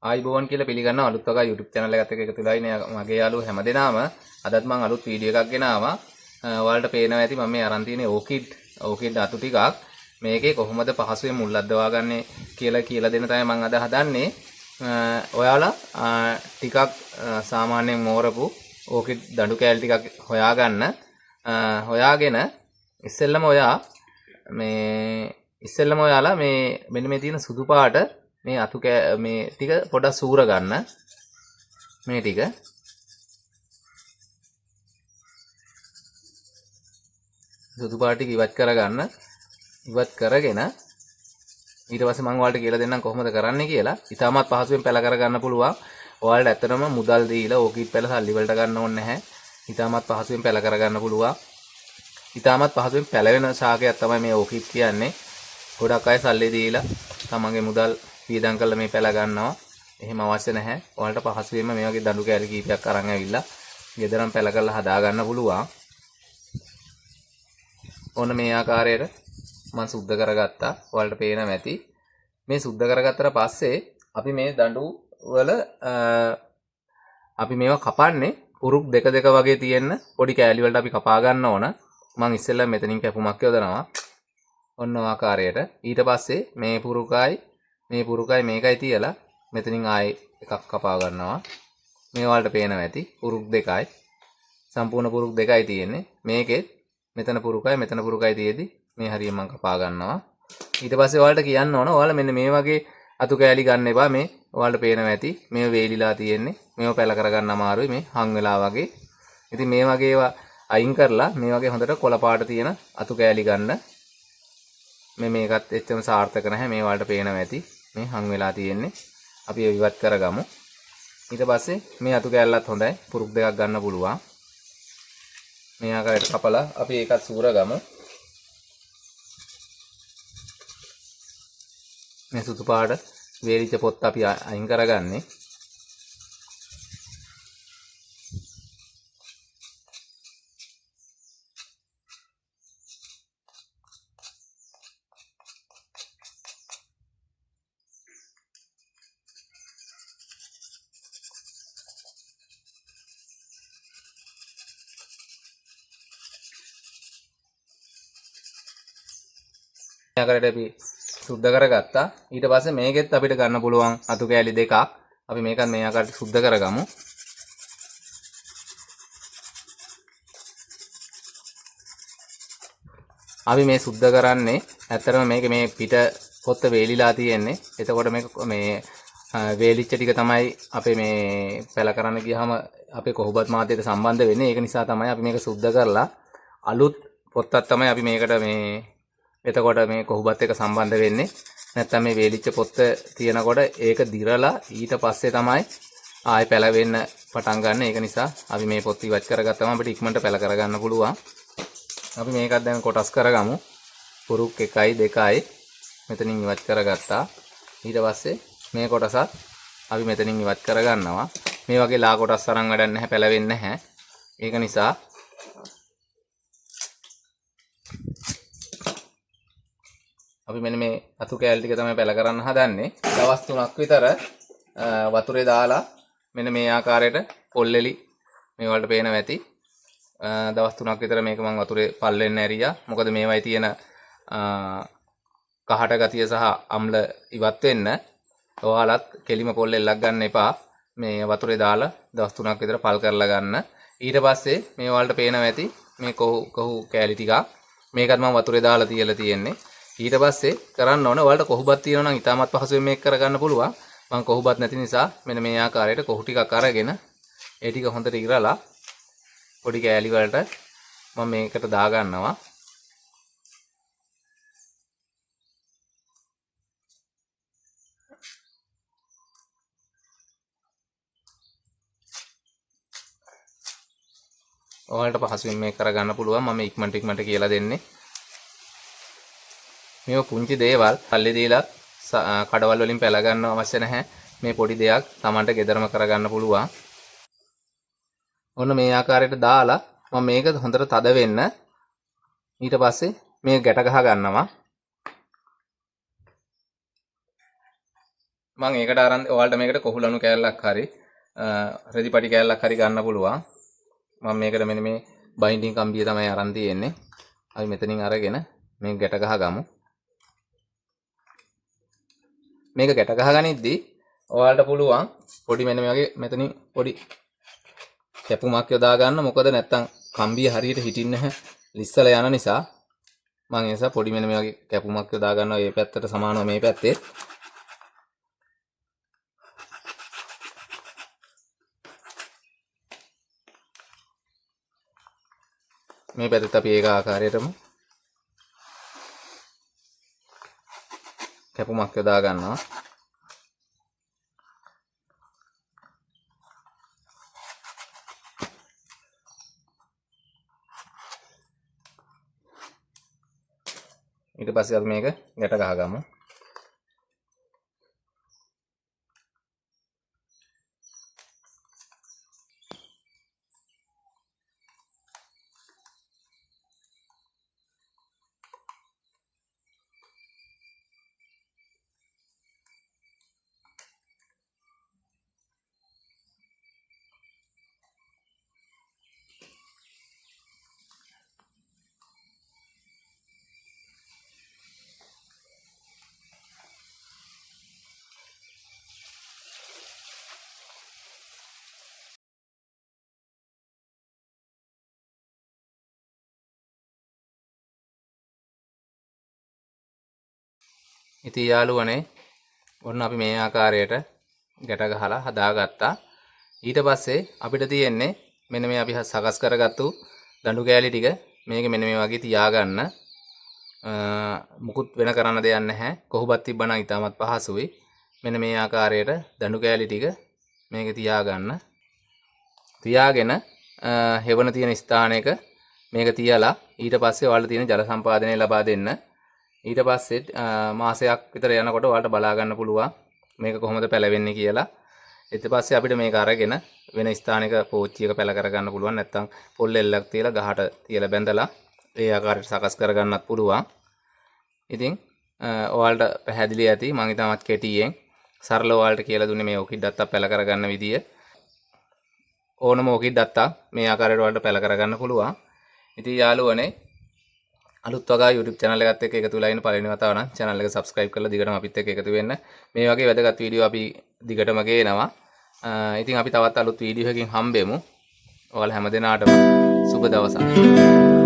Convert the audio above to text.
ආයිබෝවන් කියලා පිළිගන්නවා අලුත් වගා YouTube channel එකත් එක්ක එකතු වෙලා ඉන්න මගේ යාළුවෝ හැමදෙනාම. අදත් මම අලුත් වීඩියෝ එකක් ගෙනාවා. ඔයාලට පේනවා ඇති මම මේ අරන් තියෙන ඕකිඩ් ඕකිඩ් අතු ටිකක්. මේකේ කොහොමද පහසුවෙන් මුල් අද්දවා ගන්නෙ කියලා කියලා දෙන්න තමයි මම අද හදන්නේ. ඔයාලා ටිකක් සාමාන්‍යයෙන් මෝරපු ඕකිඩ් දඬු කෑලි ටිකක් හොයාගන්න. හොයාගෙන ඉස්සෙල්ලම ඔයා මේ ඉස්සෙල්ලම ඔයාලා මේ මෙන්න මේ තියෙන සුදු පාට මේ අතු මේ ටික පොඩක් සූර ගන්න. මේ ටික සුදු පාට ටික ඉවත් කරගන්න. ඉවත් කරගෙන ඊට පස්සේ මම ඔයාලට කියලා දෙන්නම් කොහොමද කරන්නේ කියලා. ඉතාමත් පහසුවෙන් පැල කරගන්න පුළුවන්. ඔයාලට ඇත්තටම මුදල් දීලා ඕකිඩ් පැල සල්ලි වලට ගන්න ඕනේ නැහැ. ඉතාමත් පහසුවෙන් පැල කරගන්න පුළුවන්. ඉතාමත් පහසුවෙන් පැලවෙන ශාකයක් තමයි මේ ඕකිඩ් කියන්නේ. ගොඩක් අය සල්ලි දීලා තමන්ගේ මුදල් වියදම් කරලා මේ පැල ගන්නවා. එහෙම අවශ්‍ය නැහැ. ඔයාලට පහසුවෙන්ම මේ වගේ දඬු කෑලි කීපයක් අරන් ඇවිල්ලා ගෙදරම පැල කරලා හදා ගන්න පුළුවන්. ඔන්න මේ ආකාරයට මම සුද්ධ කරගත්තා. ඔයාලට පේනවා ඇති. මේ සුද්ධ කරගත්තට පස්සේ අපි මේ දඬු වල අපි මේවා කපන්නේ පුරුක් දෙක දෙක වගේ තියෙන පොඩි කෑලි වලට අපි කපා ගන්න ඕන. මං ඉස්සෙල්ලා මෙතනින් කැපුමක් යොදනවා. ඔන්න ඔය ආකාරයට. ඊට පස්සේ මේ පුරුකයි මේ පුරුකයි මේකයි තියලා මෙතනින් ආයේ එකක් කපා ගන්නවා. මේ ඔයාලට පේනවා ඇති පුරුක් දෙකයි. සම්පූර්ණ පුරුක් දෙකයි තියෙන්නේ. මේකෙත් මෙතන පුරුකයි මෙතන පුරුකයි තියෙදි මේ හරිය මං කපා ගන්නවා. ඊට පස්සේ ඔයාලට කියන්න ඕන ඔයාලා මෙන්න මේ වගේ අතු කෑලි ගන්න එපා. මේ ඔයාලට පේනවා ඇති මේව වේලිලා තියෙන්නේ. මේව පැල කරගන්න අමාරුයි මේ හං වෙලා වගේ. ඉතින් මේ වගේ ඒවා අයින් කරලා මේ වගේ හොඳට කොළ පාට තියෙන අතු කෑලි ගන්න. මේ මේකත් එච්චරම සාර්ථක නැහැ. මේ ඔයාලට පේනවා ඇති මේ හං වෙලා තියෙන්නේ. අපි ඒ ඉවත් කරගමු. ඊට පස්සේ මේ අතු කෑල්ලත් හොඳයි. පුරුක් දෙකක් ගන්න පුළුවන්. මේ ආකාරයට කපලා අපි ඒකත් සූරගමු. මේ සුදු පාට වේලිච්ච පොත් අපි අයින් කරගන්නේ. මේ ආකාරයට අපි සුද්ධ කරගත්තා. ඊට පස්සේ මේකෙත් අපිට ගන්න පුළුවන් අතු කෑලි දෙකක්. අපි මේකත් මේ ආකාරයට සුද්ධ කරගමු. අපි මේ සුද්ධ කරන්නේ ඇත්තටම මේක මේ පිට පොත්ත වේලිලා තියෙන්නේ. එතකොට මේක මේ වේලිච්ච ටික තමයි අපේ මේ පැල කරන්න ගියාම අපේ කොහොබත් මාධ්‍යයට සම්බන්ධ වෙන්නේ. ඒක නිසා තමයි අපි මේක සුද්ධ කරලා අලුත් පොත්තක් තමයි අපි මේකට මේ එතකොට මේ කොහොබත් එක්ක සම්බන්ධ වෙන්නේ. නැත්තම් මේ වේලිච්ච පොත්ත තියෙනකොට ඒක දිරලා ඊට පස්සේ තමයි ආයෙ පැලවෙන්න පටන් ගන්න. ඒක නිසා අපි මේ පොත් ඉවත් කරගත්තම අපිට ඉක්මනට පැල කරගන්න පුළුවන්. අපි මේකත් දැන් කොටස් කරගමු. පුරුක් 1යි 2යි මෙතනින් ඉවත් කරගත්තා. ඊට පස්සේ මේ කොටසත් අපි මෙතනින් ඉවත් කරගන්නවා. මේ වගේ ලා කොටස් අරන් වැඩක් නැහැ, පැලවෙන්නේ නැහැ. ඒක නිසා අපි මෙන්න මේ අතු කෑලි ටික තමයි පැල කරන්න හදන්නේ. දවස් 3ක් විතර වතුරේ දාලා මෙන්න මේ ආකාරයට පොල්ලෙලි මේ වලට පේනවා ඇති. දවස් 3ක් විතර මේක මං වතුරේ පල් වෙන්න ඇරියා. මොකද මේවයි තියෙන කහට ගතිය සහ අම්ල ඉවත් වෙන්න. ඔයාලත් කෙලිම පොල් එල්ලක් ගන්න එපා. මේ වතුරේ දාලා දවස් 3ක් විතර පල් කරලා ගන්න. ඊට පස්සේ මේ වලට පේනවා ඇති මේ කොහු කෑලි ටිකක්. මේකත් මං වතුරේ දාලා තියලා තියෙන්නේ. ඊට පස්සේ කරන්න ඕන ඔයාලට කොහුබත් තියෙනවා නම් ඉතාමත් පහසුවෙන් මේක කරගන්න පුළුවන්. මං කොහුබත් නැති නිසා මෙන්න මේ ආකාරයට කොහු ටිකක් අරගෙන ඒ ටික හොඳට ඉරලා පොඩි කෑලි වලට මම මේකට දාගන්නවා. ඔයාලට පහසුවෙන් මේක කරගන්න පුළුවන්. මම ඉක්මනට ඉක්මනට කියලා දෙන්නේ. මේව පුංචි දේවල් සල්ලි දීලා කඩවල් වලින් පැල ගන්න අවශ්‍ය නැහැ. මේ පොඩි දෙයක් Tamanට ගෙදරම කරගන්න පුළුවන්. ඔන්න මේ ආකාරයට දාලා මම මේක හොඳට තද වෙන්න ඊට පස්සේ මේ ගැට ගහ ගන්නවා. මම ඒකට අරන් ඔයාලට මේකට කොහුලණු කෑල්ලක් හරි රෙදි පටි කෑල්ලක් හරි ගන්න පුළුවන්. මම මේකට මෙන්න මේ බයින්ඩින් කම්බිය තමයි අරන් තියෙන්නේ. අපි මෙතනින් අරගෙන මේක ගැට ගහ ගමු. මේක ගැට ගහ ගනිද්දී ඔයාලට පුළුවන් පොඩි මෙන්න මේ වගේ මෙතනින් පොඩි කැපුමක් යොදා ගන්න. මොකද නැත්තම් කම්බිය හරියට හිටින්නේ නැහැ, ලිස්සලා යන නිසා. මම ඒ නිසා පොඩි මෙන්න මේ වගේ කැපුමක් යොදා ගන්නවා මේ පැත්තට සමානව මේ පැත්තේ. මේ පැත්තත් අපි ඒක ආකාරයටම කැපුමක් යොදා ගන්නවා. ඊට පස්සේ අපි මේක ගැට ගහගමු. ඉතින් යාළුවනේ ඔන්න අපි මේ ආකාරයට ගැට ගහලා හදාගත්තා. ඊට පස්සේ අපිට තියෙන්නේ මෙන්න මේ අපි සකස් කරගත්තු දඬු කෑලි ටික මේක මෙන්න මේ වගේ තියාගන්න. මුකුත් වෙන කරන්න දෙයක් නැහැ. කොහොබත් තිබ්බනම් ඉතාමත් පහසුයි. මෙන්න මේ ආකාරයට දඬු කෑලි ටික මේක තියාගන්න. තියාගෙන හෙවණ තියෙන ස්ථානයක මේක තියලා ඊට පස්සේ ඔයාලට තියෙන ජල සම්පාදනය ලබා දෙන්න. ඊට පස්සේ මාසයක් විතර යනකොට ඔයාලට බලා ගන්න පුළුවන් මේක කොහොමද පැලවෙන්නේ කියලා. ඊට පස්සේ අපිට මේක අරගෙන වෙන ස්ථානයක පෝච්චියක පැල කරගන්න පුළුවන්. නැත්නම් පොල් එල්ලක් තියලා ගහට තියලා බැඳලා ඒ ආකාරයට සකස් කරගන්නත් පුළුවන්. ඉතින් ඔයාලට පැහැදිලි ඇති මං ඉතාමත් කෙටියෙන් සරලව ඔයාලට කියලා දුන්නේ මේ ඔකිඩ් අත්තක් පැල කරගන්න විදිය. ඕනම ඔකිඩ් අත්තක් මේ ආකාරයට ඔයාලට පැල කරගන්න පුළුවන්. ඉතින් යාළුවනේ අලුත් වගා YouTube channel එකත් එක්ක එකතු වෙලා ඉන්න පළවෙනි වතාව නම් channel එක subscribe කරලා දිගටම අපිත් එක්ක එකතු වෙන්න. මේ වගේ වැදගත් වීඩියෝ අපි දිගටම ගේනවා. ඉතින් අපි තවත් අලුත් වීඩියෝ එකකින් හම්බෙමු. ඔයාලා හැම දෙනාටම සුබ දවසක්.